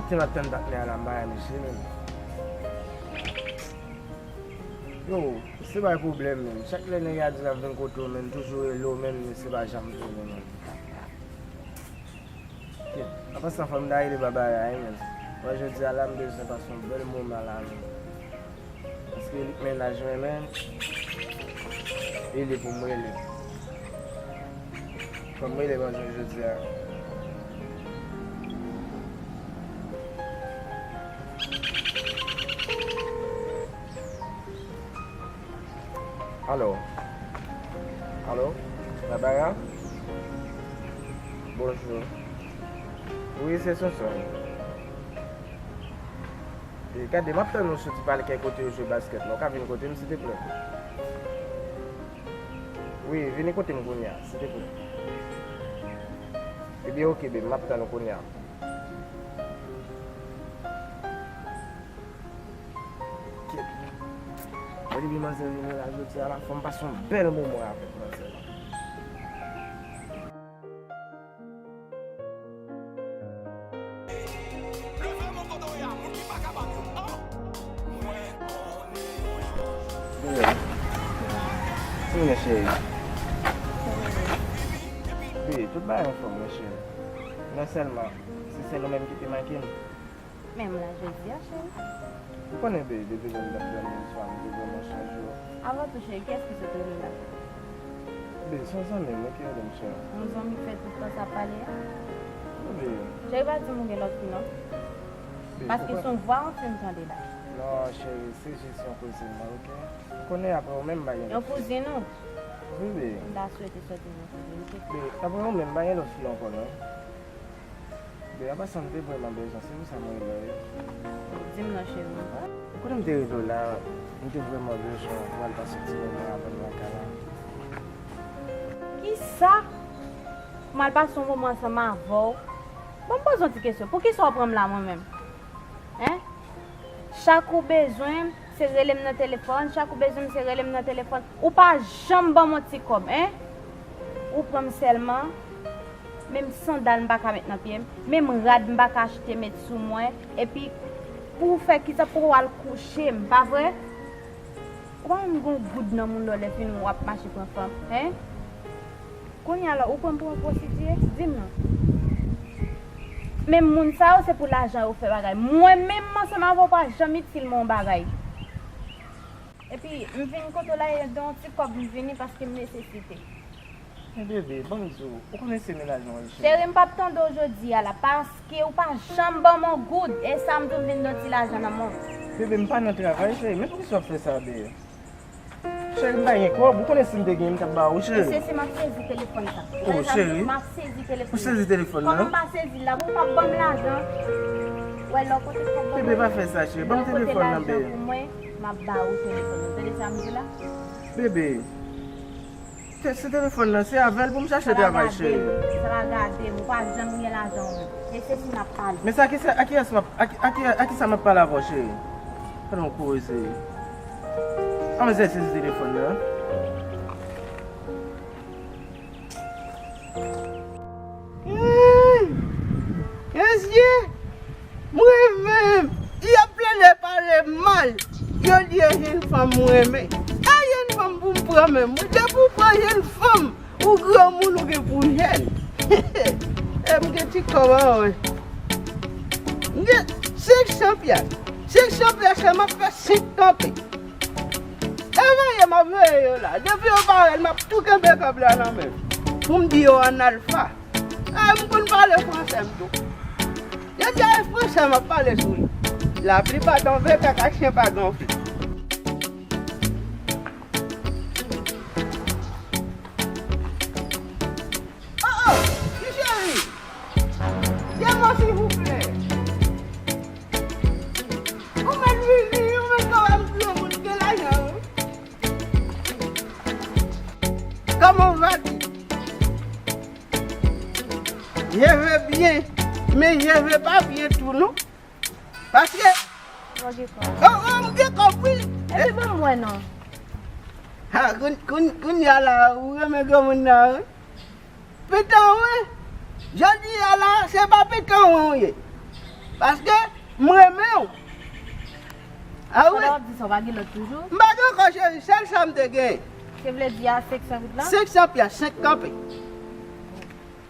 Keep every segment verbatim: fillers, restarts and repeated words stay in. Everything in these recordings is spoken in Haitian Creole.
Se m ap tann patnè a la, m pa wè misye menm. Yo, se pa pwoblèm menm. Chak lè nèg la di l ap vin kote w menm, toujou rele w menm, misye pa janm vini menm. Ok. An pasan, fò m ta rele Babara wi menm. Mwen jodi a la, m bezwen pase yon bèl moman la menm. Paske li k mennaj mwen menm, e li pou m rele. Fò m rele manzè jodi a. Alo? Alo? Babara? Bonjou. Wi, se Sonson. E gade, m ap tann ou soti pale kèk kote yo jwe baskèt la. Ou ka vin kote m, silteplè? Wi, vini kote m kounye a, silteplè. Ebyen, oke, babe, m ap tann ou kounye a. Kèt. Mwen, depi manzè vini la jodi a la, fò m pase yon bèl moman avèk manzè la. Bebe, si mwen cheri. Bebe, tout bagay anfòm, mwen cheri. Non sèlman, se sèl ou menm ki te manke m. Men m la jodi a, cheri. Ou konnen, bebe, depi lè m t ap tann ou swa, m te vrèman chanje w. Avan tou, cheri, kiyès ki sot rele w la? Bebe, se yon zanmi m wi ki rele m, cheri. Yon zanmi k fè tout tan sa ap pale a? Bebe. Cheri, pa di m ou gen lòt fi non. Bebe, paske se yon vwa yon fi m tande la. Non, cheri, se jis yon kouzin mwen, oke? Ou konnen apre ou menm m pa gen lòt fi. Yon kouzin ou? Bebe. M ta swete sòti yon kouzin, oke? Bebe, apre ou menm m pa gen lòt fi ankò non. Bebe, an pasan, m te vrèman bezwen, se pou sa mwen rele w. Di m non, cheri. Kote m te rele w la, m te vrèman bezwen w pou al pase yon ti moman avè m lakay la. Kisa? Pou m al pase yon moman ansanm avè w? Bon, m poze yon ti kesyon. Poukisa w pran m la, mwen menm? Hein? Chak ou bezwen m, se rele m nan telefòn, chak ou bezwen m, se rele m nan telefòn. Ou pa janm ban m yon ti kòb, en? Ou pran m sèlman, menm sandal m pa ka met nan pye m, menm rad m pa ka achte met sou mwen, epi pou w fè kisa? Pou w al kouche m, pa vre? Ou pa menm gon goud nan moun lè w lè fini w ap mache pran fanm, en? Kounye a la, ou pran m pou yon pwostitiye? Di m non. Menm moun sa yo, se pou lajan yo fè bagay. Mwen menm, ansanm avè w, pa janm itil mwen yon bagay. Epi, m vin kote w la, e de yon ti kòb m vini paske m nesesite. Men bebe, ban m di w, ou konnen se mennaj mwen, cheri. Cheri, m p ap tande w jodi a la, paske ou pa janm ban m yon goud. E sa m di w, m vin de yon ti lajan nan men w. Bebe, m pa nan travay, cheri. Men poukisa w ap fè sa, bebe? Cheri, m pa gen kòb. Ou konnen si m te gen, m t ap ba ou, cheri. Mesye, si m ap sezi telefòn sa. Oh, cheri. M ap sezi telefòn. Ou sezi telefòn nan? Kòman m pa sezi l la? Pou w pa ban m lajan. Wè, lè w pote kòb ban mwen. Bebe, pa fè sa, cheri. Ban m telefòn nan, bebe. Lè w pote lajan pou mwen, m ap ba ou telefòn nan. Tande sa m di la? Bebe. Se, se telefòn nan, se avè l pou m chache travay, cheri. Sa pa gade m, sa pa gade m, ou pa janm gen lajan ou menm. E se si n ap pale. Men sa, ki sa, a kiyès m ap, a ki, a ki, a kisa m ap pale avè w, cheri? Fè nou koze. An, men se sezi telefòn nan. Hmm. Mesye, mwen menm, y ap plede pale m mal. Yo di e jèn fanm mwen renmen. E jèn fanm pou m pran menm. Depi w pran jèn fanm, ou granmoun, ou gen pou jèn. E m gen ti kòb an mwen. M gen senk san pyas. Senk san pyas la, m ap fè senk kanpe. E veye m ap veye yo la. Depi yo parèt, m ap tou kenbe kòb la nan men m. Pou m di yo analfa. E m konn pale fransè m tou. Depi se fransè m ap pale sou li. La plupart on veut kaka chien pa gonfle. Oh, oh, ti cheri. Devan, silvouplè. Ou mèt vini, ou mèt kòmanse yon moun gen lajan, wi. Comment vas-tu? Je vais bien, mais je vais pas bien tou, non. Paske, oh, oh, m gen kòb, wi. Epi ban m wè non. Ha, koun-, koun-, kounye a la, ou renmen granmoun nan, wi. Petanwen, jodi a la, se pa petanwen ou ye. Paske m renmen w. A wi. Pandan w ap di sa, w pa gen lòt toujou? M pa gen ankò, cheri, sèl sa m te gen. Se vle di a senk san goud la? Senk san pyès, senk kanpe.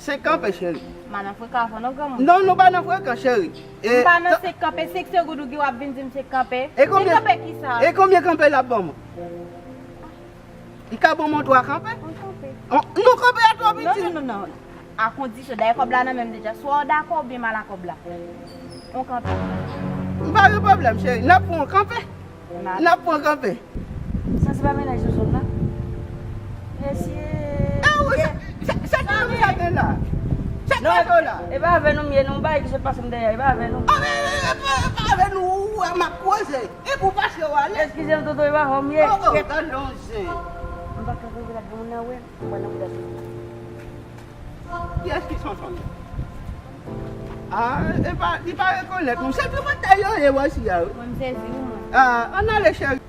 Senk kanpe, cheri. M pa nan frekan avè w non, granmoun. Non, nou pa nan frekan, cheri. M pa nan senk kanpe, senk san goud ou gen w ap vin di m senk kanpe. Senk kanpe kisa? E konbyen kanpe l ap ban mwen? Li ka ban mwen twa kanpe? On kanpe. On, nou kanpe a twò piti. Non, non, non, non. A kondisyon, dayè kòb la nan men m deja. Swa w dakò oubyen m al a kòb la. On kanpe. M pa gen pwoblèm, cheri. N ap pran on kanpe. N ap pran kanpe. Sa se pa mennaj Zozòm la? Mesye. E wi, sa, sa, sa ki moun sa gen la? Sa k pase w la? E pa avè nou m ye, non, bagay ki sot pase m dèyè, e pa avè nou. A, e, e, e pa, e pa avè nou, ou wè m ap koze. E pou pase w ale. Eskize m, Toto, e pa avè w m ye. Oh, oh, gad on zen. M pa ka rive la, granmoun nan wè m. Mwen nan bouda sou. Kiyès ki Sonson? A, e pa, li pa rekonèt nou. Se tripotay yo ye wè si a wi. Mwen m sezi wi mwen. A, ann ale cheri.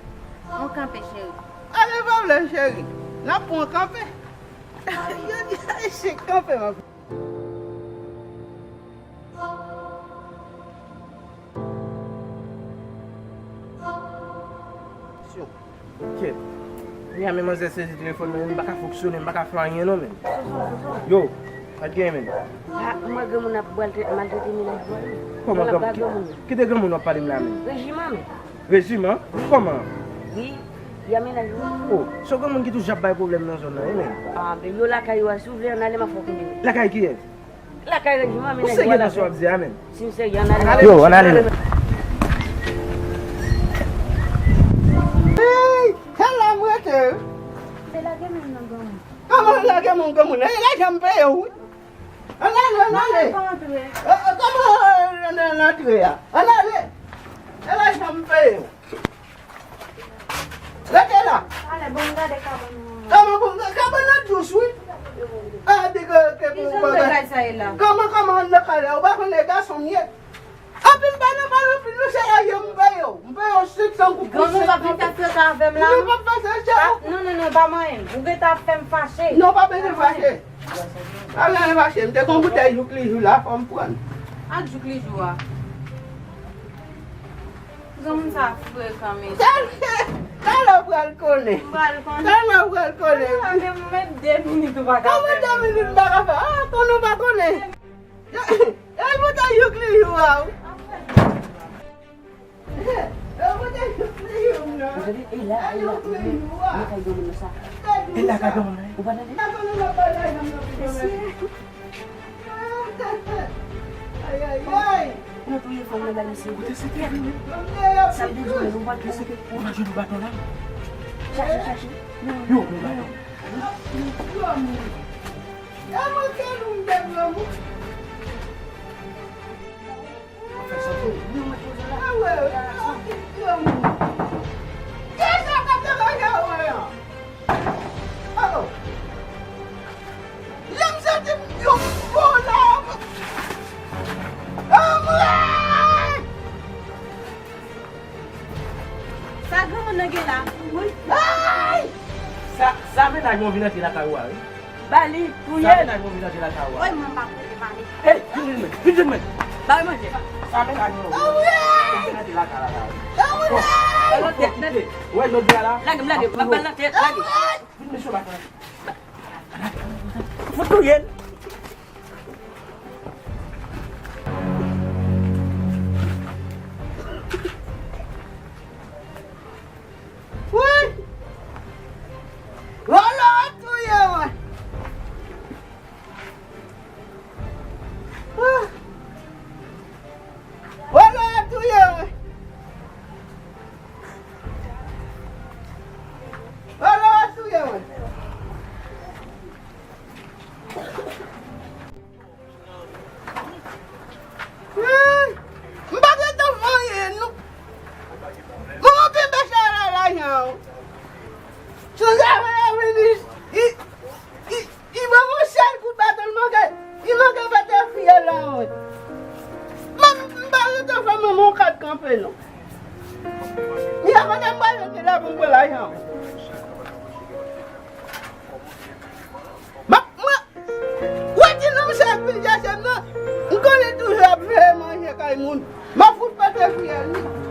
On kanpe cheri. Ale pa vle cheri. N ap pran kanpe. Yo di se kanpe m ap. Kèt. Kounya menm manzè sezi telefòn mwen, m pa ka fonksyone, m pa ka fè anyen non menm. Yo, pa t genyen menm. A, mwen granmoun ap maltrete, maltrete mennaj mwen. Kòman granmoun? Kite granmoun w ap pale m la menm. Rejiman menm. Rejiman? Wi. Kòman? Wi, y a mennaj mwen. O, se yon granmoun ki toujou ap bay pwoblèm nan zòn nan, wi menm. A, men yo lakay yo a, si w vle ann ale m ap fè w konnen. Lakay kiyès? Lakay Rejiman, mennaj mwen la. Ou serye nan sa w ap di a menm? Si m serye, ann ale. Yo, ann ale menm. Hey, se la m rete. Se lage moun nan granmoun. Kòman lage moun granmoun? E lajan m peye w wi. Ann ale, ann ale. Mwen pa antre. E, e, kòman, e, nan, nan antre a? Ann ale. E lajan m peye w. Rete la. Ale, bon, gade kabann ou. Kòman bon, kabann nan dous wi. A, di ke, ke pou bagay sa ye la. Kòman, kòman ann nan kay la? Ou pa konnen gason m ye? Anpil pa nan mal anpil non, se la yo m peye w. M peye w senk san goud pou senk san goud. Granmoun pa vin fè freka avè m la. Non, pa fè sa, chè. Non, non, non, pa manyen m. Ou gentan ap fè m fache. Non, pa bezwen fache. Pa bezwen fache. M te gon boutèy jouk li jou la, fò m pran. Ak jouk li jou a. Granmoun sa frekan, men. Talè w pral konnen. M pral konnen. Talè w pral konnen. A, men mwen de minit ou pa ka fè. Kòman de minit m pa ka fè? A, konnen w pa konnen. E, e, mwen ta youk li yo a, wi. E, mwen ta youk li yo, non. Ou tande? E la, e la, mwen kay granmoun nan sa. E la kay granmoun nan. Ou pa tande? Mesye. Ay, ay, ay. Nou touye fanm nan bay misye. Kote se te vini? Sa vle di nou pa jwenn baton la. Chache, chache. Yo, nou baton. E manke nou de granmoun. Fè sa tou. Awe, yon ti granmoun. Kisa k ap travay a wè an? Oh, oh. Lè m santi m yon bon la. Anmwey! Sa granmoun nan gen la? Wi. Ay! Sa, sa mennaj mwen vin antre lakay ou a, wi. Ba li, touye l. Sa mennaj mwen vin antre lakay ou a. Woy, mwen pa koute pale. Ey, vin jwenn mwen, vin jwenn mwen. Ba li manje. Sa mennaj mwen vin antre lakay la, la. Ba l tèt nèt. Wè, jodi a la. Lage m, lage m. Mwen ba l nan tèt, lage. Vin mesye lakay la. Fout touye l. Woy! Vòlò a touye mwen! Ah! Vòlò a touye mwen! Vòlò a touye mwen! Hmm, m pa gentan fè anyen, nou. Manman pi bèch la la lajan ou. Sou zafè la vini, i, i, i ban m yon sèl kout baton, l manke, i manke fè tè fiyèl la, wi. Mwen, m pa gentan fè manman yon kat kanpe, non. Li a kote m pral rete la pou m pran lajan ou. M ap, mwen, Wè ti nonm sa k vin chache m nan, m konnen toujou ap veye manje kay moun. Kiyè li?